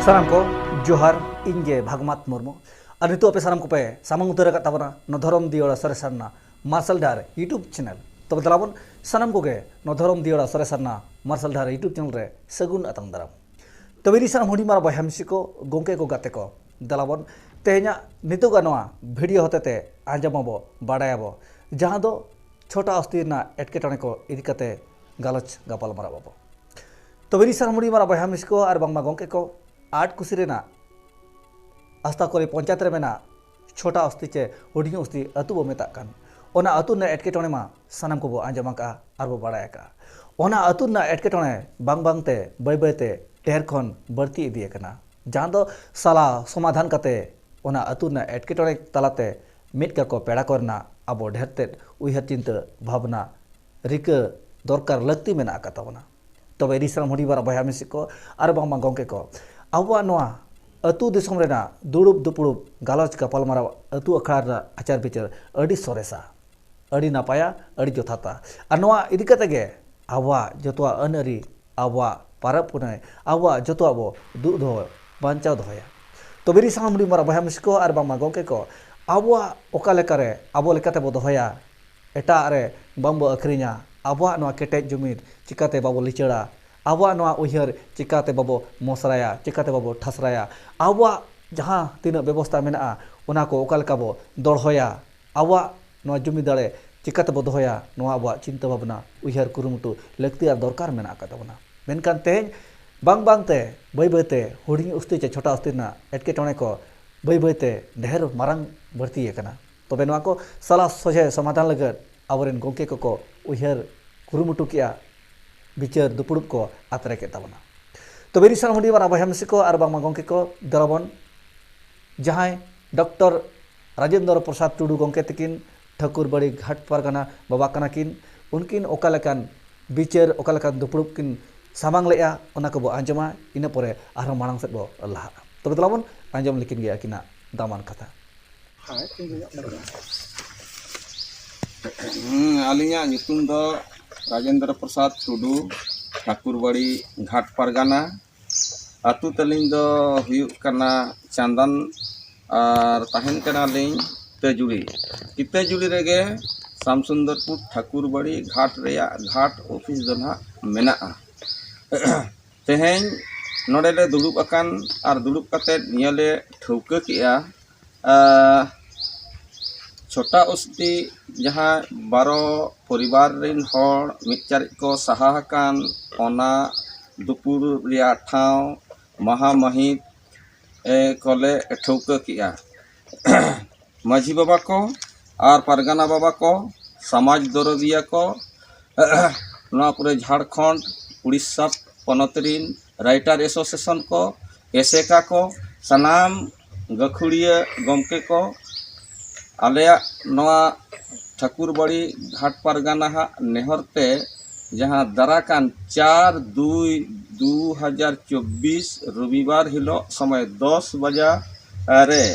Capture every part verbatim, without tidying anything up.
ᱥᱟᱱᱟᱢ ᱠᱚ ᱡᱚᱦᱟᱨ, ᱤᱧ ᱜᱮ ᱵᱷᱟᱜᱽᱢᱟᱛ ᱢᱩᱨᱢᱩ᱾ ᱟᱨ ᱱᱤᱛᱚᱜ ᱟᱯᱮ ᱥᱟᱱᱟᱢ ᱠᱚᱯᱮ ᱥᱟᱢᱟᱝ ᱩᱛᱟᱹᱨ ᱟᱠᱟᱫ ᱛᱟᱵᱚᱱᱟ ᱱᱚᱣᱟ ᱫᱷᱚᱨᱚᱢ ᱫᱤᱭᱟᱹᱲᱟ ᱥᱚᱨᱮᱥ ᱥᱟᱨᱱᱟ ᱢᱟᱨᱥᱟᱞ ᱰᱟᱦᱟᱨ YouTube ᱪᱮᱱᱮᱞ᱾ ᱛᱚᱵᱮ ᱫᱮᱞᱟ ᱵᱚᱱ ᱥᱟᱱᱟᱢ ᱠᱚᱜᱮ ᱱᱚᱣᱟ ᱫᱷᱚᱨᱚᱢ ᱫᱤᱭᱟᱹᱲᱟ ᱥᱚᱨᱮᱥ ᱥᱟᱨᱱᱟ ᱢᱟᱨᱥᱟᱞ ᱰᱟᱦᱟᱨ YouTube ᱪᱮᱱᱮᱞ ᱨᱮ ᱥᱟᱹᱜᱩᱱ ᱟᱛᱟᱝ ᱫᱟᱨᱟᱢ᱾ ᱛᱚᱵᱮ ᱤᱧ ᱥᱟᱱᱟᱢ ᱦᱩᱰᱤᱧ ᱢᱟᱨᱟᱝ ᱵᱚᱭᱦᱟ ᱢᱤᱥᱤ ᱠᱚ, ᱜᱚᱢᱠᱮ ᱠᱚ, ᱜᱟᱛᱮ ᱠᱚ, ᱫᱮᱞᱟ ᱵᱚᱱ ᱛᱮᱦᱮᱧᱟᱜ ᱱᱤᱛᱚᱜᱟᱜ ᱱᱚᱣᱟ ᱵᱷᱤᱰᱤᱭᱳ ᱦᱚᱛᱮᱛᱮ ᱟᱸᱡᱚᱢ ᱟᱵᱚ, ᱵᱟᱲᱟᱭᱟᱵᱚ, ᱡᱟᱦᱟᱸ ᱫᱚ ᱪᱷᱳᱴᱟ ᱚᱥᱛᱤ ᱨᱮᱱᱟᱜ ᱮᱴᱠᱮᱴᱚᱬᱮ ᱠᱚ ᱤᱫᱤ ᱠᱟᱛᱮ ᱜᱟᱞᱚᱪ ᱜᱟᱯᱟᱞ ᱢᱟᱨᱟᱣ ᱟᱵᱚ᱾ ᱛᱚᱵᱮ ᱤᱧ ᱥᱟᱱᱟᱢ ᱦᱩᱰᱤᱧ ᱢᱟᱨᱟᱝ ᱵᱚᱭᱦᱟ ᱢᱤᱥᱤ ᱠᱚ ᱟᱨ ᱵᱟᱝᱢᱟ ᱜᱚᱢᱠᱮ ᱠᱚ, ᱟᱴ ᱠᱩᱥᱤ ᱨᱮᱱᱟᱜ ᱟᱥᱛᱟ ᱠᱚᱨᱮ ᱯᱚᱧᱪᱟᱭᱮᱛ ᱨᱮ ᱢᱮᱱᱟᱜ ᱪᱷᱳᱴᱟ ᱚᱥᱛᱤ ᱪᱮ ᱦᱩᱰᱤᱧ ᱚᱥᱛᱤ ᱟᱹᱛᱩ ᱵᱚ ᱢᱮᱛᱟᱜ ᱠᱟᱱ, ᱚᱱᱟ ᱟᱹᱛᱩ ᱨᱮᱱᱟᱜ ᱮᱴᱠᱮᱴᱚᱬᱮ ᱢᱟ ᱥᱟᱱᱟᱢ ᱠᱚᱵᱚ ᱟᱸᱡᱚᱢ ᱟᱠᱟᱫᱼᱟ ᱟᱨ ᱵᱚ ᱵᱟᱲᱟᱭ ᱟᱠᱟᱫᱼᱟ᱾ ᱚᱱᱟ ᱟᱹᱛᱩ ᱨᱮᱱᱟᱜ ᱮᱴᱠᱮᱴᱚᱬᱮ ᱵᱟᱝ ᱵᱟᱝᱛᱮ ᱵᱟᱹᱭ ᱵᱟᱹᱭᱛᱮ ᱰᱷᱮᱨ ᱠᱷᱚᱱ ᱵᱟᱹᱲᱛᱤ ᱤᱫᱤ ᱟᱠᱟᱱᱟ, ᱡᱟᱦᱟᱸ ᱫᱚ ᱥᱟᱞᱟ ᱥᱚᱢᱟᱫᱷᱟᱱ ᱠᱟᱛᱮ ᱚᱱᱟ ᱟᱹᱛᱩ ᱨᱮᱱᱟᱜ ᱮᱴᱠᱮᱴᱚᱬᱮ ᱛᱟᱞᱟᱛᱮ ᱢᱤᱫ ᱠᱟᱠᱚ ᱯᱮᱲᱟ ᱠᱚᱨᱮᱱᱟᱜ ᱟᱵᱚ ᱰᱷᱮᱨ ᱛᱮᱫ ᱩᱭᱦᱟᱹᱨ ᱪᱤᱱᱛᱟᱹ ᱵᱷᱟᱵᱽᱱᱟ ᱨᱤᱠᱟᱹ ᱫᱚᱨᱠᱟᱨ ᱞᱟᱹᱠᱛᱤ ᱢᱮᱱᱟᱜ ᱟᱠᱟᱫ ᱛᱟᱵᱚᱱᱟ᱾ ᱛᱚᱵᱮ ᱤᱧ ᱥᱟᱱᱟᱢ ᱦᱩᱰᱤᱧ ᱢᱟᱨᱟᱝ ᱵᱚᱭᱦᱟ ᱢᱤᱥᱤ ᱠᱚ ᱟᱨ ᱵᱟᱝᱢᱟ ᱜᱚᱢᱠᱮ ᱠᱚ, ᱟᱵᱚᱣᱟᱜ ᱱᱚᱣᱟ ᱟᱹᱛᱩ ᱫᱤᱥᱚᱢ ᱨᱮᱱᱟᱜ ᱫᱩᱲᱩᱵ ᱫᱩᱯᱲᱩᱵ ᱜᱟᱞᱚᱪ ᱜᱟᱯᱟᱞᱢᱟᱨᱟᱣ ᱟᱹᱛᱩ ᱟᱠᱷᱲᱟ ᱨᱮᱱᱟᱜ ᱟᱪᱟᱨ ᱵᱤᱪᱟᱹᱨ ᱟᱹᱰᱤ ᱥᱚᱨᱮᱥᱟ, ᱟᱹᱰᱤ ᱱᱟᱯᱟᱭᱟ, ᱟᱹᱰᱤ ᱡᱚᱛᱷᱟᱛᱟ᱾ ᱟᱨ ᱱᱚᱣᱟ ᱤᱫᱤ ᱠᱟᱛᱮ ᱜᱮ ᱟᱵᱚᱣᱟᱜ ᱡᱚᱛᱚᱣᱟᱜ ᱟᱹᱱ ᱟᱹᱨᱤ, ᱟᱵᱚᱣᱟᱜ ᱯᱟᱨᱟᱵᱽ ᱯᱩᱱᱟᱹᱭ, ᱟᱵᱚᱣᱟᱜ ᱡᱚᱛᱚᱣᱟᱜ ᱵᱚ ᱫᱩᱜ ᱫᱚᱦᱚ, ᱵᱟᱧᱪᱟᱣ ᱫᱚᱦᱚᱭᱟ᱾ ᱛᱚᱵᱮ ᱤᱧ ᱥᱟᱱᱟᱢ ᱦᱩᱰᱤᱧ ᱢᱟᱨᱟᱝ ᱵᱚᱭᱦᱟ ᱢᱤᱥᱤ ᱠᱚ ᱟᱨ ᱵᱟᱝᱢᱟ ᱜᱚᱢᱠᱮ ᱠᱚ, ᱟᱵᱚᱣᱟᱜ ᱚᱠᱟ ᱞᱮᱠᱟᱨᱮ ᱟᱵᱚ ᱞᱮᱠᱟᱛᱮ ᱵᱚ ᱫᱚᱦᱚᱭᱟ, ᱮᱴᱟᱜ ᱨᱮ ᱵᱟᱝ ᱵᱚ ᱟᱹᱠᱷᱨᱤᱧᱟ, ᱟᱵᱚᱣᱟᱜ ᱱᱚᱣᱟ ᱠᱮᱴᱮᱡ ᱡᱩᱢᱤᱫ ᱪᱤᱠᱟᱛᱮ ᱵᱟᱵᱚ ᱞᱤᱪᱟᱹᱲᱟ, ᱟᱵᱚᱣᱟᱜ ᱱᱚᱣᱟ ᱩᱭᱦᱟᱹᱨ ᱪᱤᱠᱟᱛᱮ ᱵᱟᱵᱚ ᱢᱚᱥᱨᱟᱭᱟ, ᱪᱤᱠᱟᱛᱮ ᱵᱟᱵᱚ ᱴᱷᱟᱥᱨᱟᱭᱟ, ᱟᱵᱚᱣᱟᱜ ᱡᱟᱦᱟᱸ ᱛᱤᱱᱟᱹᱜ ᱵᱮᱵᱚᱥᱛᱟ ᱢᱮᱱᱟᱜᱼᱟ, ᱚᱱᱟ ᱠᱚ ᱚᱠᱟ ᱞᱮᱠᱟ ᱵᱚ ᱫᱚᱲᱦᱚᱭᱟ, ᱟᱵᱚᱣᱟᱜ ᱱᱚᱣᱟ ᱡᱩᱢᱤ ᱫᱟᱲᱮ ᱪᱤᱠᱟᱛᱮ ᱵᱚ ᱫᱚᱦᱚᱭᱟ, ᱱᱚᱣᱟ ᱟᱵᱚᱣᱟᱜ ᱪᱤᱱᱛᱟᱹ ᱵᱷᱟᱵᱽᱱᱟ, ᱩᱭᱦᱟᱹᱨ ᱠᱩᱨᱩᱢᱩᱴᱩ ᱞᱟᱹᱠᱛᱤ ᱟᱨ ᱫᱚᱨᱠᱟᱨ ᱢᱮᱱᱟᱜ ᱟᱠᱟᱫ ᱛᱟᱵᱚᱱᱟ᱾ ᱢᱮᱱᱠᱷᱟᱱ ᱛᱮᱦᱮᱧ ᱵᱟᱝ ᱵᱟᱝᱛᱮ ᱵᱟᱹᱭ ᱵᱟᱹᱭᱛᱮ ᱦᱩᱰᱤᱧ ᱚᱥᱛᱤ ᱪᱮ ᱪᱷᱳᱴᱟ ᱚᱥᱛᱤ ᱨᱮᱱᱟᱜ ᱮᱴᱠᱮᱴᱚᱬᱮ ᱠᱚ ᱵᱟᱹᱭ ᱵᱟᱹᱭᱛᱮ ᱰᱷᱮᱨ ᱢᱟᱨᱟᱝ ᱵᱟᱹᱲᱛᱤ ᱟᱠᱟᱱᱟ᱾ ᱛᱚᱵᱮ ᱱᱚᱣᱟ ᱠᱚ ᱥᱟᱞᱟ ᱥᱚᱡᱷᱮ ᱥᱚᱢᱟᱫᱷᱟᱱ ᱞᱟᱹᱜᱤᱫ ᱟᱵᱚᱨᱮᱱ ᱜᱚᱢᱠᱮ ᱠᱚᱠᱚ ᱩᱭᱦᱟᱹᱨ ᱠᱩᱨᱩᱢᱩᱴᱩ ᱠᱮᱜᱼᱟ, ᱵᱤᱪᱟᱹᱨ ᱫᱩᱯᱲᱩᱵ ᱠᱚ ᱟᱛᱨᱮ ᱠᱮᱫ ᱛᱟᱵᱚᱱᱟ᱾ ᱛᱚᱵᱮ ᱤᱧ ᱥᱟᱱᱟᱢ ᱦᱩᱰᱤᱧ ᱢᱟᱨᱟᱝ ᱵᱚᱭᱦᱟ ᱢᱤᱥᱤ ᱠᱚ ᱟᱨ ᱵᱟᱝᱢᱟ ᱜᱚᱢᱠᱮ ᱠᱚ, ᱫᱮᱞᱟᱵᱚᱱ ᱡᱟᱦᱟᱸᱭ ᱰᱚᱠᱴᱚᱨ ᱨᱟᱡᱮᱱᱫᱨᱚ ᱯᱨᱚᱥᱟᱫᱽ ᱴᱩᱰᱩ ᱜᱚᱢᱠᱮ ᱛᱟᱹᱠᱤᱱ ᱴᱷᱟᱹᱠᱩᱨᱵᱟᱲᱤ ᱜᱷᱟᱴ ᱯᱟᱨᱜᱟᱱᱟ ᱵᱟᱵᱟ ᱠᱟᱱᱟ ᱠᱤᱱ, ᱩᱱᱠᱤᱱ ᱚᱠᱟ ᱞᱮᱠᱟᱱ ᱵᱤᱪᱟᱹᱨ, ᱚᱠᱟ ᱞᱮᱠᱟᱱ ᱫᱩᱯᱲᱩᱵ ᱠᱤᱱ ᱥᱟᱢᱟᱝ ᱞᱮᱜᱼᱟ, ᱚᱱᱟ ᱠᱚᱵᱚ ᱟᱸᱡᱚᱢᱟ, ᱤᱱᱟᱹ ᱯᱚᱨᱮ ᱟᱨᱦᱚᱸ ᱢᱟᱲᱟᱝ ᱥᱮᱫ ᱵᱚ ᱞᱟᱦᱟᱜᱼᱟ᱾ ᱛᱚᱵᱮ ᱫᱮᱞᱟᱵᱚᱱ ᱟᱸᱡᱚᱢ ᱞᱮᱠᱤᱱ ᱜᱮ ᱟᱹᱠᱤᱱᱟᱜ ᱫᱟᱢᱟᱱ ᱠᱟᱛᱷᱟ᱾ ᱦᱩᱸ, ᱟᱹᱞᱤᱧᱟᱜ ᱧᱩᱛᱩᱢ ᱫᱚ ᱨᱟᱡᱮᱱᱫᱨᱚ ᱯᱨᱚᱥᱟᱫᱽ ᱴᱩᱰᱩ, ᱴᱷᱟᱹᱠᱩᱨᱵᱟᱲᱤ ᱜᱷᱟᱴ ᱯᱟᱨᱜᱟᱱᱟ᱾ ᱟᱹᱛᱩ ᱛᱟᱹᱞᱤᱧ ᱫᱚ ᱦᱩᱭᱩᱜ ᱠᱟᱱᱟ ᱪᱟᱸᱫᱟᱱ ᱟᱨ ᱛᱟᱦᱮᱱ ᱠᱟᱱᱟᱞᱤᱧ ᱠᱤᱛᱟᱹᱡᱩᱲᱤ᱾ ᱠᱤᱛᱟᱹᱡᱩᱲᱤ ᱨᱮᱜᱮ ᱥᱟᱢᱥᱩᱱᱫᱚᱨᱯᱩᱨ ᱴᱷᱟᱹᱠᱩᱨᱵᱟᱲᱤ ᱜᱷᱟᱴ ᱨᱮᱭᱟᱜ ᱜᱷᱟᱴ ᱚᱯᱷᱤᱥ ᱫᱚ ᱱᱟᱦᱟᱜ ᱢᱮᱱᱟᱜᱼᱟ᱾ ᱛᱮᱦᱮᱧ ᱱᱚᱰᱮ ᱞᱮ ᱫᱩᱲᱩᱵ ᱟᱠᱟᱱ ᱟᱨ ᱫᱩᱲᱩᱵ ᱠᱟᱛᱮᱫ ᱱᱤᱭᱟᱹ ᱞᱮ ᱴᱷᱟᱹᱣᱠᱟᱹ ᱠᱮᱜᱼᱟ, ᱟ, ᱪᱷᱳᱴᱟ ᱚᱥᱛᱤ ᱡᱟᱦᱟᱸ ᱵᱟᱨᱚ ᱯᱚᱨᱤᱵᱟᱨ ᱨᱮᱱ ᱦᱚᱲ ᱢᱤᱫ ᱪᱟᱹᱨᱤᱡ ᱠᱚ ᱥᱟᱦᱟ ᱟᱠᱟᱱ, ᱚᱱᱟ ᱫᱩᱯᱩᱲᱩᱵ ᱨᱮᱭᱟᱜ ᱴᱷᱟᱶ ᱢᱟᱦᱟ ᱢᱟᱹᱦᱤᱛ, ᱮ, ᱠᱚᱞᱮ ᱴᱷᱟᱹᱣᱠᱟᱹ ᱠᱮᱜᱼᱟ᱾ ᱢᱟᱹᱡᱷᱤ ᱵᱟᱵᱟ ᱠᱚ ᱟᱨ ᱯᱟᱨᱜᱟᱱᱟ ᱵᱟᱵᱟ ᱠᱚ, ᱥᱚᱢᱟᱡᱽ ᱫᱚᱨᱚᱫᱤᱭᱟᱹ ᱠᱚ, ᱱᱚᱣᱟ ᱠᱚᱨᱮ ᱡᱷᱟᱲᱠᱷᱚᱸᱰ, ᱩᱲᱤᱥᱥᱟ ᱯᱚᱱᱚᱛ ᱨᱤᱱ ᱨᱟᱭᱴᱟᱨ ᱮᱥᱳᱥᱤᱭᱮᱥᱚᱱ ᱠᱚ, ᱮᱥᱮᱠᱟ ᱠᱚ, ᱥᱟᱱᱟᱢ ᱜᱟᱹᱠᱷᱩᱲᱤᱭᱟᱹ ᱜᱚᱢᱠᱮ ᱠᱚ, ᱟᱞᱮᱭᱟᱜ ᱱᱚᱣᱟ ᱴᱷᱟᱹᱠᱩᱨᱵᱟᱲᱤ ᱜᱷᱟᱴ ᱯᱟᱨᱜᱟᱱᱟ ᱦᱟᱜ ᱱᱮᱦᱚᱨ ᱛᱮ ᱡᱟᱦᱟᱸ ᱫᱟᱨᱟ ᱠᱟᱱ ᱪᱟᱨ ᱫᱩᱭ ᱫᱩ ᱦᱟᱡᱟᱨ ᱪᱚᱵᱵᱤᱥ ᱨᱚᱵᱤᱵᱟᱨ ᱦᱤᱞᱳᱜ ᱥᱚᱢᱚᱭ ᱫᱚᱥ ᱵᱟᱡᱟ ᱨᱮ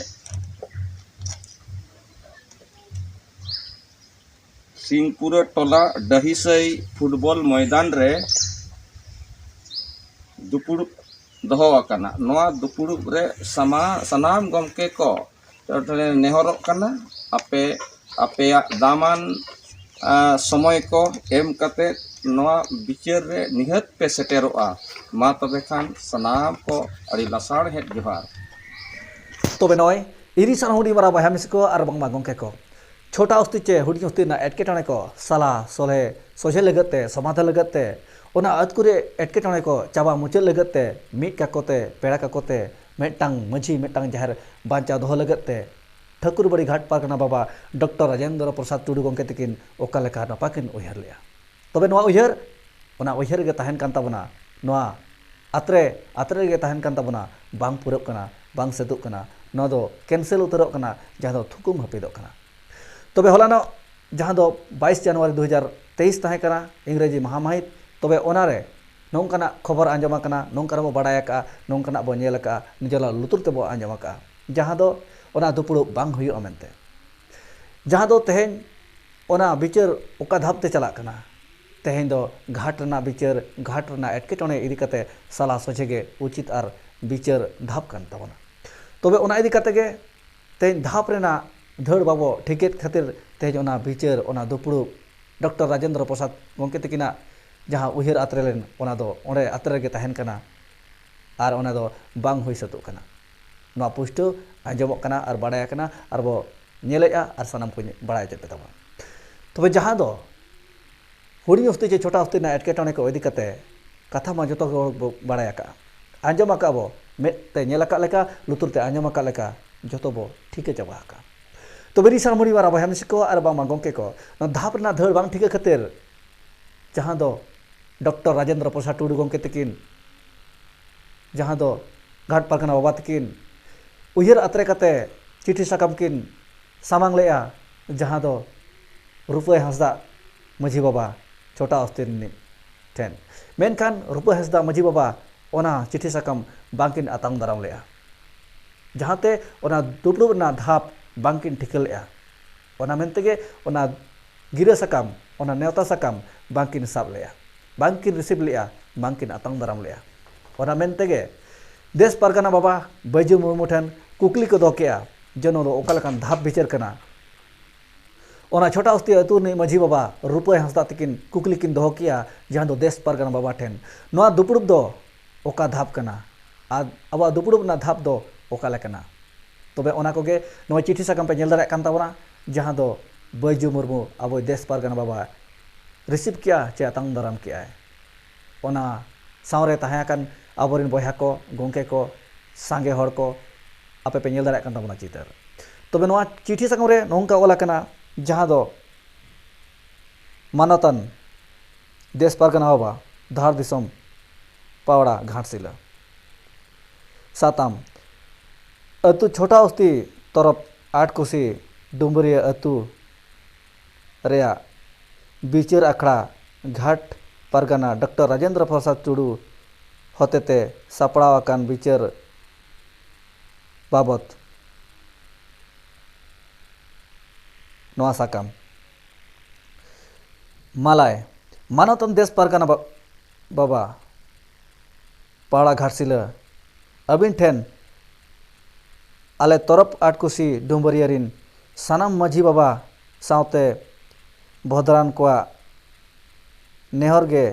ᱥᱤᱝᱯᱩᱨᱟ ᱴᱚᱞᱟ ᱰᱟᱹᱦᱤᱥᱟᱹᱭ ᱯᱷᱩᱴᱵᱚᱞ ᱢᱚᱭᱫᱟᱱ ᱨᱮ ᱫᱩᱯᱩᱲᱩᱵ ᱫᱚᱦᱚ ᱟᱠᱟᱱᱟ᱾ ᱱᱚᱣᱟ ᱫᱩᱯᱩᱲᱩᱵ ᱨᱮ ᱥᱟᱢᱟ-, ᱥᱟᱱᱟᱢ ᱜᱚᱢᱠᱮ ᱠᱚ ᱱᱮᱦᱚᱨᱚᱜ ᱠᱟᱱᱟ, ᱟᱯᱮ ᱟᱯᱮᱭᱟᱜ ᱫᱟᱢᱟᱱ, ᱟ, ᱥᱚᱢᱚᱭ ᱠᱚ ᱮᱢ ᱠᱟᱛᱮ ᱱᱚᱣᱟ ᱵᱤᱪᱟᱹᱨ ᱨᱮ ᱱᱤᱦᱟᱹᱛ ᱯᱮ ᱥᱮᱴᱮᱨᱚᱜᱼᱟ᱾ ᱢᱟ ᱛᱚᱵᱮ ᱠᱷᱟᱱ ᱥᱟᱱᱟᱢ ᱠᱚ ᱟᱹᱰᱤ ᱞᱟᱥᱟᱲᱦᱮᱫ ᱡᱚᱦᱟᱨ᱾ ᱛᱚᱵᱮ ᱱᱚᱜᱼᱚᱭ ᱤᱨᱤ ᱥᱟᱶ ᱦᱩᱰᱤᱧ ᱢᱟᱨᱟᱝ ᱵᱚᱭᱦᱟ ᱢᱤᱥᱤ ᱠᱚ ᱟᱨ ᱵᱟᱝᱢᱟ ᱜᱚᱢᱠᱮ ᱠᱚ, ᱪᱷᱳᱴᱟ ᱚᱥᱛᱤ ᱪᱮ ᱦᱩᱰᱤᱧ ᱚᱥᱛᱤ ᱨᱮᱱᱟᱜ ᱮᱴᱠᱮᱴᱚᱬᱮ ᱠᱚ ᱥᱟᱞᱟ ᱥᱚᱞᱦᱮ ᱥᱚᱡᱷᱮ ᱞᱟᱹᱜᱤᱫ ᱛᱮ, ᱥᱚᱢᱟᱫᱷᱟᱱ ᱞᱟᱹᱜᱤᱫ ᱛᱮ, ᱚᱱᱟ ᱟᱹᱛᱩ ᱨᱮ ᱮᱴᱠᱮᱴᱚᱬᱮ ᱠᱚ ᱪᱟᱵᱟ ᱢᱩᱪᱟᱹᱫ ᱞᱟᱹᱜᱤᱫ ᱛᱮ, ᱢᱤᱫ ᱠᱟᱠᱚ ᱛᱮ, ᱯᱮᱲᱟ ᱠᱟᱠᱚ ᱛᱮ, ᱢᱤᱫᱴᱟᱝ ᱢᱟᱹᱡᱷᱤ, ᱢᱤᱫᱴᱟᱝ ᱡᱟᱦᱮᱨ ᱵᱟᱧᱪᱟᱣ ᱫᱚᱦᱚ ᱞᱟᱹᱜᱤᱫ ᱛᱮ ᱴᱷᱟᱹᱠᱩᱨᱵᱟᱲᱤ ᱜᱷᱟᱴ ᱯᱟᱨᱜᱟᱱᱟ ᱵᱟᱵᱟ ᱰᱚᱠᱴᱚᱨ ᱨᱟᱡᱮᱱᱫᱨᱚ ᱯᱨᱚᱥᱟᱫᱽ ᱴᱩᱰᱩ ᱜᱚᱢᱠᱮ ᱛᱟᱹᱠᱤᱱ ᱚᱠᱟ ᱞᱮᱠᱟ ᱱᱟᱯᱟᱭ ᱠᱤᱱ ᱩᱭᱦᱟᱹᱨ ᱞᱮᱫᱼᱟ᱾ ᱛᱚᱵᱮ ᱱᱚᱣᱟ ᱩᱭᱦᱟᱹᱨ, ᱚᱱᱟ ᱩᱭᱦᱟᱹᱨ ᱜᱮ ᱛᱟᱦᱮᱱ ᱠᱟᱱ ᱛᱟᱵᱚᱱᱟ, ᱱᱚᱣᱟ ᱟᱛᱨᱮ, ᱟᱛᱨᱮ ᱨᱮᱜᱮ ᱛᱟᱦᱮᱱ ᱠᱟᱱ ᱛᱟᱵᱚᱱᱟ, ᱵᱟᱝ ᱯᱩᱨᱟᱹᱜ ᱠᱟᱱᱟ, ᱵᱟᱝ ᱥᱟᱹᱛᱚᱜ ᱠᱟᱱᱟ, ᱱᱚᱣᱟ ᱫᱚ ᱠᱮᱱᱥᱮᱞ ᱩᱛᱟᱹᱨᱚᱜ ᱠᱟᱱᱟ, ᱡᱟᱦᱟᱸ ᱫᱚ ᱛᱷᱩᱠᱩᱢ ᱦᱟᱹᱯᱤᱫᱚᱜ ᱠᱟᱱᱟ᱾ ᱛᱚᱵᱮ ᱦᱚᱞᱟᱱᱚᱜ ᱡᱟᱦᱟᱸ ᱫᱚ ᱵᱟᱭᱤᱥ ᱡᱟᱱᱩᱣᱟᱨᱤ ᱫᱩ ᱦᱟᱡᱟᱨ ᱛᱮᱭᱤᱥ ᱛᱟᱦᱮᱸ ᱠᱟᱱᱟ, ᱤᱝᱨᱮᱡᱤ ᱢᱟᱦᱟ ᱢᱟᱹᱦᱤᱛ, ᱛᱚᱵᱮ ᱚᱱᱟᱨᱮ ᱱᱚᱝᱠᱟᱱᱟᱜ ᱠᱷᱚᱵᱚᱨ ᱟᱸᱡᱚᱢ ᱟᱠᱟᱱᱟ, ᱱᱚᱝᱠᱟᱱᱟᱜ ᱵᱚ ᱵᱟᱲᱟᱭ ᱟᱠᱟᱫᱼᱟ, ᱱᱚᱝᱠᱟᱱᱟᱜ ᱵᱚ ᱧᱮᱞ ᱟᱠᱟᱫᱼᱟ, ᱱᱤᱡᱮᱨᱟᱜ ᱞᱩᱛᱩᱨ ᱛᱮᱵᱚ ᱟᱸᱡᱚᱢ ᱟᱠᱟᱫᱼᱟ, ᱡᱟᱦᱟᱸ ᱫᱚ ᱚᱱᱟ ᱫᱩᱯᱲᱩᱵ ᱵᱟᱝ ᱦᱩᱭᱩᱜᱼᱟ ᱢᱮᱱᱛᱮ, ᱡᱟᱦᱟᱸ ᱫᱚ ᱛᱮᱦᱮᱧ ᱚᱱᱟ ᱵᱤᱪᱟᱹᱨ ᱚᱠᱟ ᱫᱷᱟᱯ ᱛᱮ ᱪᱟᱞᱟᱜ ᱠᱟᱱᱟ, ᱛᱮᱦᱮᱧ ᱫᱚ ᱜᱷᱟᱴ ᱨᱮᱱᱟᱜ ᱵᱤᱪᱟᱹᱨ, ᱜᱷᱟᱴ ᱨᱮᱱᱟᱜ ᱮᱴᱠᱮᱴᱚᱬᱮ ᱤᱫᱤ ᱠᱟᱛᱮ ᱥᱟᱞᱟ ᱥᱚᱡᱷᱮ ᱜᱮ ᱩᱪᱤᱛ ᱟᱨ ᱵᱤᱪᱟᱹᱨ ᱫᱷᱟᱯ ᱠᱟᱱ ᱛᱟᱵᱚᱱᱟ᱾ ᱛᱚᱵᱮ ᱚᱱᱟ ᱤᱫᱤ ᱠᱟᱛᱮ ᱜᱮ ᱛᱮᱦᱮᱧ ᱫᱷᱟᱯ ᱨᱮᱱᱟᱜ ᱫᱷᱟᱹᱲ ᱵᱟᱵᱚ ᱴᱷᱤᱠᱮᱫ ᱠᱷᱟᱹᱛᱤᱨ ᱛᱮᱦᱮᱧ ᱚᱱᱟ ᱵᱤᱪᱟᱹᱨ, ᱚᱱᱟ ᱫᱩᱯᱲᱩᱵ ᱰᱚᱠᱴᱚᱨ ᱨᱟᱡᱮᱱᱫᱨᱚ ᱯᱨᱚᱥᱟᱫᱽ ᱜᱚᱢᱠᱮ ᱛᱟᱹᱠᱤᱱᱟᱜ ᱡᱟᱦᱟᱸ ᱩᱭᱦᱟᱹᱨ ᱟᱛᱨᱮ ᱞᱮᱱ, ᱚᱱᱟ ᱫᱚ ᱚᱸᱰᱮ ᱟᱛᱨᱮ ᱨᱮᱜᱮ ᱛᱟᱦᱮᱱ ᱠᱟᱱᱟ ᱟᱨ ᱚᱱᱟ ᱫᱚ ᱵᱟᱝ ᱦᱩᱭ ᱥᱟᱹᱛᱚᱜ ᱠᱟᱱᱟ᱾ ᱱᱚᱣᱟ ᱯᱩᱥᱴᱟᱹᱣ ᱟᱸᱡᱚᱢᱚᱜ ᱠᱟᱱᱟ ᱟᱨ ᱵᱟᱲᱟᱭ ᱟᱠᱟᱱᱟ ᱟᱨ ᱵᱚ ᱧᱮᱞᱮᱫᱼᱟ ᱟᱨ ᱥᱟᱱᱟᱢ ᱠᱚᱧ ᱵᱟᱲᱟᱭ ᱦᱚᱪᱚᱭᱮᱫ ᱯᱮ ᱛᱟᱵᱚᱱᱟ᱾ ᱛᱚᱵᱮ ᱡᱟᱦᱟᱸ ᱫᱚ ᱦᱩᱰᱤᱧ ᱚᱥᱛᱤ ᱪᱮ ᱪᱷᱳᱴᱟ ᱚᱥᱛᱤ ᱨᱮᱱᱟᱜ ᱮᱴᱠᱮᱴᱚᱬᱮ ᱠᱚ ᱤᱫᱤ ᱠᱟᱛᱮ ᱠᱟᱛᱷᱟ ᱢᱟ ᱡᱚᱛᱚ ᱦᱚᱲ ᱵᱚ ᱵᱟᱲᱟᱭ ᱟᱠᱟᱫᱼᱟ, ᱟᱸᱡᱚᱢ ᱟᱠᱟᱫ ᱵᱚ, ᱢᱮᱫ ᱛᱮ ᱧᱮᱞ ᱟᱠᱟᱫ ᱞᱮᱠᱟ, ᱞᱩᱛᱩᱨ ᱛᱮ ᱟᱸᱡᱚᱢ ᱟᱠᱟᱫ ᱞᱮᱠᱟ, ᱡᱚᱛᱚ ᱵᱚ ᱴᱷᱤᱠᱟᱹ ᱪᱟᱵᱟ ᱟᱠᱟᱫᱼᱟ᱾ ᱛᱚᱵᱮ ᱨᱤᱥᱟᱲ ᱢᱩᱲᱤ ᱢᱟᱨᱟ ᱵᱚᱭᱦᱟ ᱢᱤᱥᱤ ᱠᱚ ᱟᱨ ᱵᱟᱝᱢᱟ ᱜᱚᱢᱠᱮ ᱠᱚ, ᱱᱚᱣᱟ ᱫᱷᱟᱯ ᱨᱮᱱᱟᱜ ᱫᱷᱟᱹᱲ ᱵᱟᱝ ᱴᱷᱤᱠᱟᱹ ᱠᱷᱟᱹᱛᱤᱨ ᱡᱟᱦᱟᱸ ᱫᱚ ᱰᱚᱠᱴᱚᱨ ᱨᱟᱡᱮᱱᱫᱨᱚ ᱯᱨᱚᱥᱟᱫᱽ ᱴᱩᱰᱩ ᱜᱚᱢᱠᱮ ᱛᱟᱹᱠᱤᱱ, ᱡᱟᱦᱟᱸ ᱫᱚ ᱜᱷᱟᱴ ᱯᱟᱨᱜᱟᱱᱟ ᱵᱟᱵᱟ ᱛᱟᱹᱠᱤᱱ ᱩᱭᱦᱟᱹᱨ ᱟᱛᱨᱮ ᱠᱟᱛᱮ ᱪᱤᱴᱷᱤ ᱥᱟᱠᱟᱢ ᱠᱤᱱ ᱥᱟᱢᱟᱝ ᱞᱮᱫᱼᱟ, ᱡᱟᱦᱟᱸ ᱫᱚ ᱨᱩᱯᱟᱹᱭ ᱦᱟᱸᱥᱫᱟᱜ ᱢᱟᱹᱡᱷᱤ ᱵᱟᱵᱟ, ᱪᱷᱳᱴᱟ ᱚᱥᱛᱤ ᱨᱤᱱᱤᱡ ᱴᱷᱮᱱ᱾ ᱢᱮᱱᱠᱷᱟᱱ ᱨᱩᱯᱟᱹᱭ ᱦᱟᱸᱥᱫᱟᱜ ᱢᱟᱹᱡᱷᱤ ᱵᱟᱵᱟ ᱚᱱᱟ ᱪᱤᱴᱷᱤ ᱥᱟᱠᱟᱢ ᱵᱟᱝᱠᱤᱱ ᱟᱛᱟᱝ ᱫᱟᱨᱟᱢ ᱞᱮᱫᱼᱟ, ᱡᱟᱦᱟᱸᱛᱮ ᱚᱱᱟ ᱫᱩᱯᱲᱩᱵ ᱨᱮᱱᱟᱜ ᱫᱷᱟᱯ ᱵᱟᱝᱠᱤᱱ ᱴᱷᱤᱠᱟᱹ ᱞᱮᱫᱼᱟ᱾ ᱚᱱᱟ ᱢᱮᱱᱛᱮᱜᱮ ᱚᱱᱟ ᱜᱤᱨᱟᱹ ᱥᱟᱠᱟᱢ, ᱚᱱᱟ ᱱᱮᱣᱛᱟ ᱥᱟᱠᱟᱢ ᱵᱟᱝᱠᱤᱱ ᱥᱟᱵ ᱞᱮᱫᱼᱟ, ᱵᱟᱝᱠᱤᱱ ᱨᱤᱥᱤᱵᱷ ᱞᱮᱫᱼᱟ, ᱵᱟᱝᱠᱤᱱ ᱟᱛᱟᱝ ᱫᱟᱨᱟᱢ ᱞᱮᱫᱼᱟ᱾ ᱚᱱᱟ ᱢᱮᱱᱛᱮᱜᱮ ᱫᱮᱥ ᱯᱟᱨᱜᱟᱱᱟ ᱵᱟᱵᱟ ᱵᱟᱹᱭᱡᱩ ᱢᱩᱨᱢᱩ ᱴᱷᱮᱱ ᱠᱩᱠᱞᱤ ᱠᱚ ᱫᱚᱦᱚ ᱠᱮᱫᱼᱟ ᱡᱮ ᱱᱚᱣᱟ ᱫᱚ ᱚᱠᱟ ᱞᱮᱠᱟᱱ ᱫᱷᱟᱯ ᱵᱤᱪᱟᱹᱨ ᱠᱟᱱᱟ᱾ ᱚᱱᱟ ᱪᱷᱳᱴᱟ ᱚᱥᱛᱤ ᱟᱹᱛᱩ ᱨᱤᱱᱤᱡ ᱢᱟᱹᱡᱷᱤ ᱵᱟᱵᱟ ᱨᱩᱯᱟᱹᱭ ᱦᱟᱸᱥᱫᱟ ᱛᱟᱹᱠᱤᱱ ᱠᱩᱠᱞᱤ ᱠᱤᱱ ᱫᱚᱦᱚ ᱠᱮᱫᱼᱟ, ᱡᱟᱦᱟᱸ ᱫᱚ ᱫᱮᱥ ᱯᱟᱨᱜᱟᱱᱟ ᱵᱟᱵᱟ ᱴᱷᱮᱱ, ᱱᱚᱣᱟ ᱫᱩᱯᱲᱩᱵ ᱫᱚ ᱚᱠᱟ ᱫᱷᱟᱯ ᱠᱟᱱᱟ ᱟᱨ ᱟᱵᱚᱣᱟᱜ ᱫᱩᱯᱲᱩᱵ ᱨᱮᱱᱟᱜ ᱫᱷᱟᱯ ᱫᱚ ᱚᱠᱟ ᱞᱮᱠᱟᱱᱟ? ᱛᱚᱵᱮ ᱚᱱᱟ ᱠᱚᱜᱮ ᱱᱚᱣᱟ ᱪᱤᱴᱷᱤ ᱥᱟᱠᱟᱢ ᱯᱮ ᱧᱮᱞ ᱫᱟᱲᱮᱭᱟᱜ ᱠᱟᱱ ᱛᱟᱵᱚᱱᱟ, ᱡᱟᱦᱟᱸ ᱫᱚ ᱵᱟᱹᱭᱡᱩ ᱢᱩᱨᱢᱩ ᱟᱵᱚᱭ ᱫᱮᱥ ᱯᱟᱨᱜᱟᱱᱟ ᱵᱟᱵᱟ ᱨᱤᱥᱤᱵᱷ ᱠᱮᱜᱼᱟ ᱪᱮ ᱟᱛᱟᱝ ᱫᱟᱨᱟᱢ ᱠᱮᱜᱼᱟᱭ᱾ ᱚᱱᱟ ᱥᱟᱶᱨᱮ ᱛᱟᱦᱮᱸ ᱟᱠᱟᱱ ᱟᱵᱚᱨᱮᱱ ᱵᱚᱭᱦᱟ ᱠᱚ, ᱜᱚᱢᱠᱮ ᱠᱚ, ᱥᱟᱸᱜᱮ ᱦᱚᱲ ᱠᱚ, ᱟᱯᱮ ᱯᱮ ᱧᱮᱞ ᱫᱟᱲᱮᱭᱟᱜ ᱠᱟᱱ ᱛᱟᱵᱚᱱᱟ ᱪᱤᱛᱟᱹᱨ᱾ ᱛᱚᱵᱮ ᱱᱚᱣᱟ ᱪᱤᱴᱷᱤ ᱥᱟᱠᱟᱢ ᱨᱮ ᱱᱚᱝᱠᱟ ᱚᱞ ᱟᱠᱟᱱᱟ, ᱡᱟᱦᱟᱸ ᱫᱚ ᱢᱟᱱᱚᱛᱟᱱ ᱫᱮᱥ ᱯᱟᱨᱜᱟᱱᱟ ᱵᱟᱵᱟ, ᱫᱷᱟᱲ ᱫᱤᱥᱚᱢ, ᱯᱟᱣᱲᱟ, ᱜᱷᱟᱴᱥᱤᱞᱟᱹ᱾ ᱥᱟᱛᱟᱢ: ᱟᱹᱛᱩ ᱪᱷᱳᱴᱟ ᱚᱥᱛᱤ ᱛᱚᱨᱚᱯ ᱟᱴᱠᱩᱥᱤ ᱰᱩᱢᱵᱩᱨᱤᱭᱟᱹ ᱟᱹᱛᱩ ᱨᱮᱭᱟᱜ ᱵᱤᱪᱟᱹᱨ ᱟᱠᱷᱲᱟ ᱜᱷᱟᱴ ᱯᱟᱨᱜᱟᱱᱟ ᱰᱚᱠᱴᱚᱨ ᱨᱟᱡᱮᱱᱫᱨᱚ ᱯᱨᱚᱥᱟᱫᱽ ᱴᱩᱰᱩ ᱦᱚᱛᱮᱛᱮ ᱥᱟᱯᱲᱟᱣ ᱟᱠᱟᱱ ᱵᱤᱪᱟᱹᱨ ᱵᱟᱵᱚᱛ ᱱᱚᱣᱟ ᱥᱟᱠᱟᱢ᱾ ᱢᱟᱞᱟᱭ᱾ ᱢᱟᱱᱚᱛᱟᱱ ᱫᱮᱥ ᱯᱟᱨᱜᱟᱱᱟ ᱵᱟ-, ᱵᱟᱵᱟ ᱯᱟᱲᱟ ᱜᱷᱟᱴᱥᱤᱞᱟᱹ, ᱟᱹᱵᱤᱱ ᱴᱷᱮᱱ ᱟᱞᱮ ᱛᱚᱨᱚᱯ ᱟᱴᱠᱩᱥᱤ ᱰᱩᱢᱵᱟᱹᱨᱤᱭᱟᱹ ᱨᱤᱱ ᱥᱟᱱᱟᱢ ᱢᱟᱹᱡᱷᱤ ᱵᱟᱵᱟ ᱥᱟᱶᱛᱮ ᱵᱷᱚᱫᱽᱨᱟᱱ ᱠᱚᱣᱟᱜ ᱱᱮᱦᱚᱨ ᱜᱮ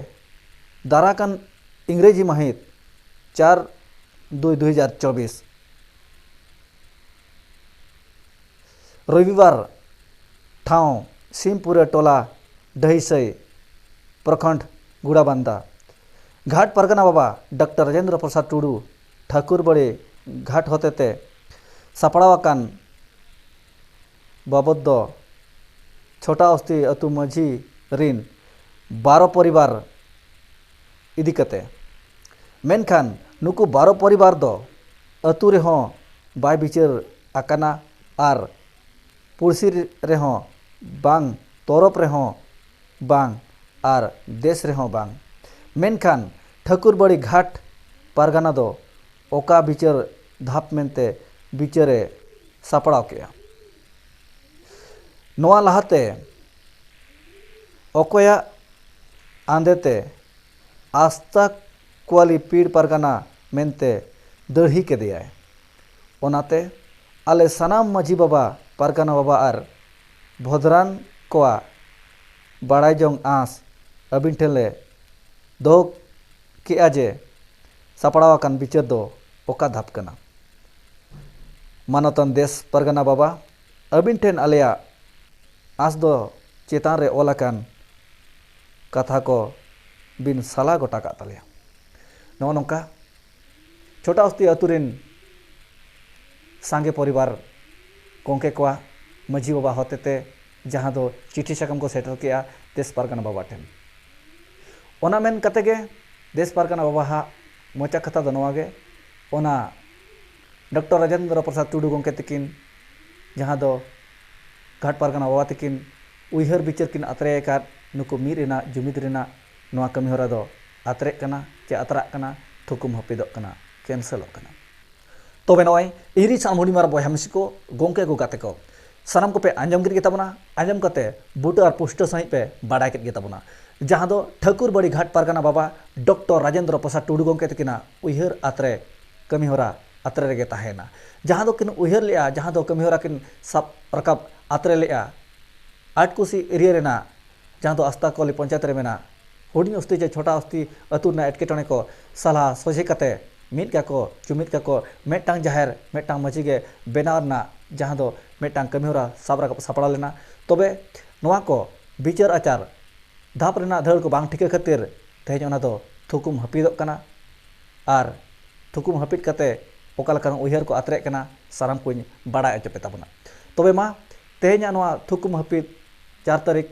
ᱫᱟᱨᱟᱠᱟᱱ ᱤᱝᱨᱮᱡᱤ ᱢᱟᱹᱦᱤᱛ ᱪᱟᱨ ᱫᱩᱭ ᱫᱩᱭ ᱦᱟᱡᱟᱨ ᱪᱚᱵᱵᱤᱥ ᱨᱚᱵᱤᱵᱟᱨ ᱴᱷᱟᱶ ᱥᱤᱢᱯᱩᱨᱟᱹ ᱴᱚᱞᱟ ᱰᱟᱹᱦᱤᱥᱟᱹᱭ ᱯᱨᱚᱠᱷᱚᱸᱰ ᱜᱩᱲᱟᱵᱟᱱᱫᱟ᱾ ᱜᱷᱟᱴ ᱯᱟᱨᱜᱟᱱᱟ ᱵᱟᱵᱟ ᱰᱚᱠᱴᱚᱨ ᱨᱟᱡᱮᱱᱫᱨᱚ ᱯᱨᱚᱥᱟᱫᱽ ᱴᱩᱰᱩ ᱴᱷᱟᱹᱠᱩᱨᱵᱟᱲᱤ ᱜᱷᱟᱴ ᱦᱚᱛᱮᱛᱮ ᱥᱟᱯᱲᱟᱣ ᱟᱠᱟᱱ ᱵᱟᱵᱚᱫ ᱫᱚ ᱪᱷᱳᱴᱟ ᱚᱥᱛᱤ ᱟᱹᱛᱩ ᱢᱟᱹᱡᱷᱤ ᱨᱤᱱ ᱵᱟᱨᱚ ᱯᱚᱨᱤᱵᱟᱨ ᱤᱫᱤ ᱠᱟᱛᱮ᱾ ᱢᱮᱱᱠᱷᱟᱱ ᱱᱩᱠᱩ ᱵᱟᱨᱚ ᱯᱚᱨᱤᱵᱟᱨ ᱫᱚ ᱟᱹᱛᱩ ᱨᱮᱦᱚᱸ ᱵᱟᱭ ᱵᱤᱪᱟᱹᱨ ᱟᱠᱟᱱᱟ ᱟᱨ ᱯᱩᱲᱥᱤ ᱨᱮᱦᱚᱸ ᱵᱟᱝ, ᱛᱚᱨᱚᱯ ᱨᱮᱦᱚᱸ ᱵᱟᱝ ᱟᱨ ᱫᱮᱥ ᱨᱮᱦᱚᱸ ᱵᱟᱝ᱾ ᱢᱮᱱᱠᱷᱟᱱ ᱴᱷᱟᱹᱠᱩᱨᱵᱟᱲᱤ ᱜᱷᱟᱴ ᱯᱟᱨᱜᱟᱱᱟ ᱫᱚ ᱚᱠᱟ ᱵᱤᱪᱟᱹᱨ ᱫᱷᱟᱯ ᱢᱮᱱᱛᱮ ᱵᱤᱪᱟᱹᱨᱮ ᱥᱟᱯᱲᱟᱣ ᱠᱮᱜᱼᱟ᱾ ᱱᱚᱣᱟ ᱞᱟᱦᱟᱛᱮ ᱚᱠᱚᱭᱟᱜ ᱟᱸᱫᱮᱛᱮ ᱟᱥᱛᱟ ᱠᱚᱣᱟᱞᱤ ᱯᱤᱲ ᱯᱟᱨᱜᱟᱱᱟ ᱢᱮᱱᱛᱮ ᱫᱟᱹᱲᱦᱤ ᱠᱮᱫᱮᱭᱟᱭ᱾ ᱚᱱᱟᱛᱮ ᱟᱞᱮ ᱥᱟᱱᱟᱢ ᱢᱟᱹᱡᱷᱤ ᱵᱟᱵᱟ, ᱯᱟᱨᱜᱟᱱᱟ ᱵᱟᱵᱟ ᱟᱨ ᱵᱷᱚᱫᱽᱨᱟᱱ ᱠᱚᱣᱟᱜ ᱵᱟᱲᱟᱭ ᱡᱚᱝ ᱟᱸᱥ ᱟᱹᱵᱤᱱ ᱴᱷᱮᱱ ᱞᱮ ᱫᱚᱦᱚ ᱠᱮᱜᱼᱟ ᱡᱮ ᱥᱟᱯᱲᱟᱣ ᱟᱠᱟᱱ ᱵᱤᱪᱟᱹᱨ ᱫᱚ ᱚᱠᱟ ᱫᱷᱟᱯ ᱠᱟᱱᱟ᱾ ᱢᱟᱱᱚᱛᱟᱱ ᱫᱮᱥ ᱯᱟᱨᱜᱟᱱᱟ ᱵᱟᱵᱟ, ᱟᱹᱵᱤᱱ ᱴᱷᱮᱱ ᱟᱞᱮᱭᱟᱜ ᱟᱸᱥ ᱫᱚ ᱪᱮᱛᱟᱱ ᱨᱮ ᱚᱞ ᱟᱠᱟᱱ ᱠᱟᱛᱷᱟ ᱠᱚ ᱵᱤᱱ ᱥᱟᱞᱟ ᱜᱚᱴᱟ ᱠᱟᱜ ᱛᱟᱞᱮᱭᱟ᱾ ᱱᱚᱜᱼᱚ ᱱᱚᱝᱠᱟ ᱪᱷᱳᱴᱟ ᱚᱥᱛᱤ ᱟᱹᱛᱩ ᱨᱮᱱ ᱥᱟᱸᱜᱮ ᱯᱚᱨᱤᱵᱟᱨ ᱜᱚᱢᱠᱮ ᱠᱚᱣᱟᱜ ᱢᱟᱹᱡᱷᱤ ᱵᱟᱵᱟ ᱦᱚᱛᱮᱛᱮ ᱡᱟᱦᱟᱸ ᱫᱚ ᱪᱤᱴᱷᱤ ᱥᱟᱠᱟᱢ ᱠᱚ ᱥᱮᱴᱮᱨ ᱠᱮᱜᱼᱟ ᱫᱮᱥ ᱯᱟᱨᱜᱟᱱᱟ ᱵᱟᱵᱟ ᱴᱷᱮᱱ᱾ ᱚᱱᱟ ᱢᱮᱱ ᱠᱟᱛᱮ ᱜᱮ ᱫᱮᱥ ᱯᱟᱨᱜᱟᱱᱟ ᱵᱟᱵᱟᱣᱟᱜ ᱢᱚᱪᱟ ᱠᱟᱛᱷᱟ ᱫᱚ ᱱᱚᱣᱟ ᱜᱮ, ᱚᱱᱟ ᱰᱚᱠᱴᱚᱨ ᱨᱟᱡᱮᱱᱫᱨᱚ ᱯᱨᱚᱥᱟᱫᱽ ᱴᱩᱰᱩ ᱜᱚᱢᱠᱮ ᱛᱤᱠᱤᱱ ᱡᱟᱦᱟᱸ ᱫᱚ ᱜᱷᱟᱴ ᱯᱟᱨᱜᱟᱱᱟ ᱵᱟᱵᱟ ᱛᱤᱠᱤᱱ ᱩᱭᱦᱟᱹᱨ ᱵᱤᱪᱟᱹᱨ ᱠᱤᱱ ᱟᱛᱨᱮ ᱟᱠᱟᱫ, ᱱᱩᱠᱩ ᱢᱤᱫ ᱨᱮᱱᱟᱜ ᱡᱩᱢᱤᱫ ᱨᱮᱱᱟᱜ ᱱᱚᱣᱟ ᱠᱟᱹᱢᱤ ᱦᱚᱨᱟ ᱫᱚ ᱟᱛᱨᱮᱜ ᱠᱟᱱᱟ ᱪᱮ ᱟᱛᱨᱟᱜ ᱠᱟᱱᱟ, ᱛᱷᱩᱠᱩᱢ ᱦᱟᱹᱯᱤᱫᱚᱜ ᱠᱟᱱᱟ, ᱠᱮᱱᱥᱮᱞᱚᱜ ᱠᱟᱱᱟ᱾ ᱛᱚᱵᱮ ᱱᱚᱜᱼᱚᱭ ᱤᱧ ᱨᱤᱱ ᱥᱟᱱᱟᱢ ᱦᱩᱰᱤᱧ ᱢᱟᱨᱟᱝ ᱵᱚᱭᱦᱟ ᱢᱤᱥᱤ ᱠᱚ, ᱜᱚᱢᱠᱮ ᱠᱚ, ᱜᱟᱛᱮ ᱠᱚ, ᱥᱟᱱᱟᱢ ᱠᱚᱯᱮ ᱟᱸᱡᱚᱢ ᱠᱮᱫ ᱜᱮᱛᱟ ᱵᱚᱱᱟ, ᱟᱸᱡᱚᱢ ᱠᱟᱛᱮ ᱵᱩᱴᱟᱹ ᱟᱨ ᱯᱩᱥᱴᱟᱹ ᱥᱟᱺᱦᱤᱡ ᱯᱮ ᱵᱟᱰᱟᱭ ᱠᱮᱫ ᱜᱮᱛᱟ ᱵᱚᱱᱟ᱾ ᱡᱟᱦᱟᱸ ᱫᱚ ᱴᱷᱟᱹᱠᱩᱨᱵᱟᱲᱤ ᱜᱷᱟᱴ ᱯᱟᱨᱜᱟᱱᱟ ᱵᱟᱵᱟ ᱰᱚᱠᱴᱚᱨ ᱨᱟᱡᱮᱱᱫᱨᱚ ᱯᱨᱚᱥᱟᱫᱽ ᱴᱩᱰᱩ ᱜᱚᱢᱠᱮ ᱛᱟᱹᱠᱤᱱᱟᱜ ᱩᱭᱦᱟᱹᱨ ᱟᱛᱨᱮ ᱠᱟᱹᱢᱤᱦᱚᱨᱟ ᱟᱛᱨᱮ ᱨᱮᱜᱮ ᱛᱟᱦᱮᱸᱭᱮᱱᱟ᱾ ᱡᱟᱦᱟᱸ ᱫᱚ ᱠᱤᱱ ᱩᱭᱦᱟᱹᱨ ᱞᱮᱜᱼᱟ, ᱡᱟᱦᱟᱸ ᱫᱚ ᱠᱟᱹᱢᱤᱦᱚᱨᱟ ᱠᱤᱱ ᱥᱟᱵ ᱨᱟᱠᱟᱵ ᱟᱛᱨᱮ ᱞᱮᱜᱼᱟ, ᱟᱴᱠᱩᱥᱤ ᱮᱨᱤᱭᱟ ᱨᱮᱱᱟᱜ ᱡᱟᱦᱟᱸ ᱫᱚ ᱟᱥᱛᱟᱠᱚᱞᱤ ᱯᱚᱧᱪᱟᱭᱮᱛ ᱨᱮ ᱢᱮᱱᱟᱜ ᱦᱩᱰᱤᱧ ᱚᱥᱛᱤ ᱪᱮ ᱪᱷᱳᱴᱟ ᱚᱥᱛᱤ ᱟᱹᱛᱩ ᱨᱮᱱᱟᱜ ᱮᱴᱠᱮᱴᱚᱬᱮ ᱠᱚ ᱥᱟᱞᱦᱟ ᱥᱚᱡᱷᱮ ᱠᱟᱛᱮ ᱢᱤᱫ ᱠᱟᱠᱚ, ᱡᱩᱢᱤᱫ ᱠᱟᱠᱚ, ᱢᱤᱫᱴᱟᱝ ᱡᱟᱦᱮᱨ, ᱢᱤᱫᱴᱟᱝ ᱢᱟᱹᱡᱷᱤ ᱜᱮ ᱵᱮᱱᱟᱣ ᱨᱮᱱᱟᱜ ᱡᱟᱦᱟᱸ ᱫᱚ ᱢᱤᱫᱴᱟᱝ ᱠᱟᱹᱢᱤᱦᱚᱨᱟ ᱥᱟᱵ ᱨᱟᱠᱟᱵ ᱥᱟᱯᱲᱟᱣ ᱞᱮᱱᱟ᱾ ᱛᱚᱵᱮ ᱱᱚᱣᱟ ᱠᱚ ᱵᱤᱪᱟᱹᱨ ᱟᱪᱟᱨ ᱫᱷᱟᱯ ᱨᱮᱱᱟᱜ ᱫᱷᱟᱹᱲ ᱠᱚ ᱵᱟᱝ ᱴᱷᱤᱠᱟᱹ ᱠᱷᱟᱹᱛᱤᱨ ᱛᱮᱦᱮᱧ ᱚᱱᱟ ᱫᱚ ᱛᱷᱩᱠᱩᱢ ᱦᱟᱹᱯᱤᱫᱚᱜ ᱠᱟᱱᱟ᱾ ᱟᱨ ᱛᱷᱩᱠᱩᱢ ᱦᱟᱹᱯᱤᱫ ᱠᱟᱛᱮ ᱚᱠᱟ ᱞᱮᱠᱟᱱ ᱩᱭᱦᱟᱹᱨ ᱠᱚ ᱟᱛᱨᱮᱜ ᱠᱟᱱᱟ, ᱥᱟᱱᱟᱢ ᱠᱚᱧ ᱵᱟᱲᱟᱭ ᱦᱚᱪᱚ ᱯᱮ ᱛᱟᱵᱚᱱᱟ᱾ ᱛᱚᱵᱮ ᱢᱟ, ᱛᱮᱦᱮᱧᱟᱜ ᱱᱚᱣᱟ ᱛᱷᱩᱠᱩᱢ ᱦᱟᱹᱯᱤᱫ ᱪᱟᱨ ᱛᱟᱹᱨᱤᱠᱷ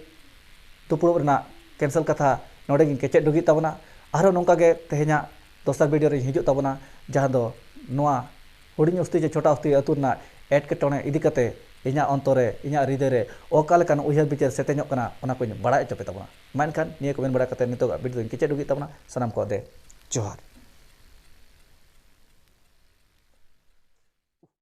ᱫᱩᱯᱲᱩᱵ ᱨᱮᱱᱟᱜ cancel ᱠᱟᱛᱷᱟ ᱱᱚᱰᱮ ᱜᱤᱧ ᱠᱮᱪᱮᱫ ᱰᱩᱜᱤᱜ ᱛᱟᱵᱚᱱᱟ᱾ ᱟᱨᱦᱚᱸ ᱱᱚᱝᱠᱟ ᱜᱮ ᱛᱮᱦᱮᱧᱟᱜ ᱫᱚᱥᱟᱨ video ᱨᱤᱧ ᱦᱤᱡᱩᱜ ᱛᱟᱵᱚᱱᱟ, ᱡᱟᱦᱟᱸ ᱫᱚ ᱱᱚᱣᱟ ᱦᱩᱰᱤᱧ ᱚᱥᱛᱤ ᱪᱮ ᱪᱷᱳᱴᱟ ᱚᱥᱛᱤ ᱟᱹᱛᱩ ᱨᱮᱱᱟᱜ ᱮᱴᱠᱮᱴᱚᱬᱮ ᱤᱫᱤ ᱠᱟᱛᱮ ᱤᱧᱟᱹᱜ ᱚᱱᱛᱚᱨ ᱨᱮ, ᱤᱧᱟᱹᱜ ᱦᱨᱤᱫᱟᱹᱭ ᱨᱮ ᱚᱠᱟ ᱞᱮᱠᱟᱱ ᱩᱭᱦᱟᱹᱨ ᱵᱤᱪᱟᱹᱨ ᱥᱮᱛᱮᱧᱚᱜ ᱠᱟᱱᱟ, ᱚᱱᱟ ᱠᱚᱧ ᱵᱟᱲᱟᱭ ᱦᱚᱪᱚ ᱯᱮ ᱛᱟᱵᱚᱱᱟ᱾ ᱢᱟ ᱮᱱᱠᱷᱟᱱ ᱱᱤᱭᱟᱹ ᱠᱚ ᱢᱮᱱ ᱵᱟᱲᱟ ᱠᱟᱛᱮ ᱱᱤᱛᱚᱜᱟᱜ video ᱫᱚᱧ ᱠᱮᱪᱮᱫ ᱰᱩᱜᱤᱜ ᱛᱟᱵᱚᱱᱟ᱾ ᱥᱟᱱᱟᱢ ᱠᱚ ᱟᱫᱮ ᱡᱚᱦᱟᱨ᱾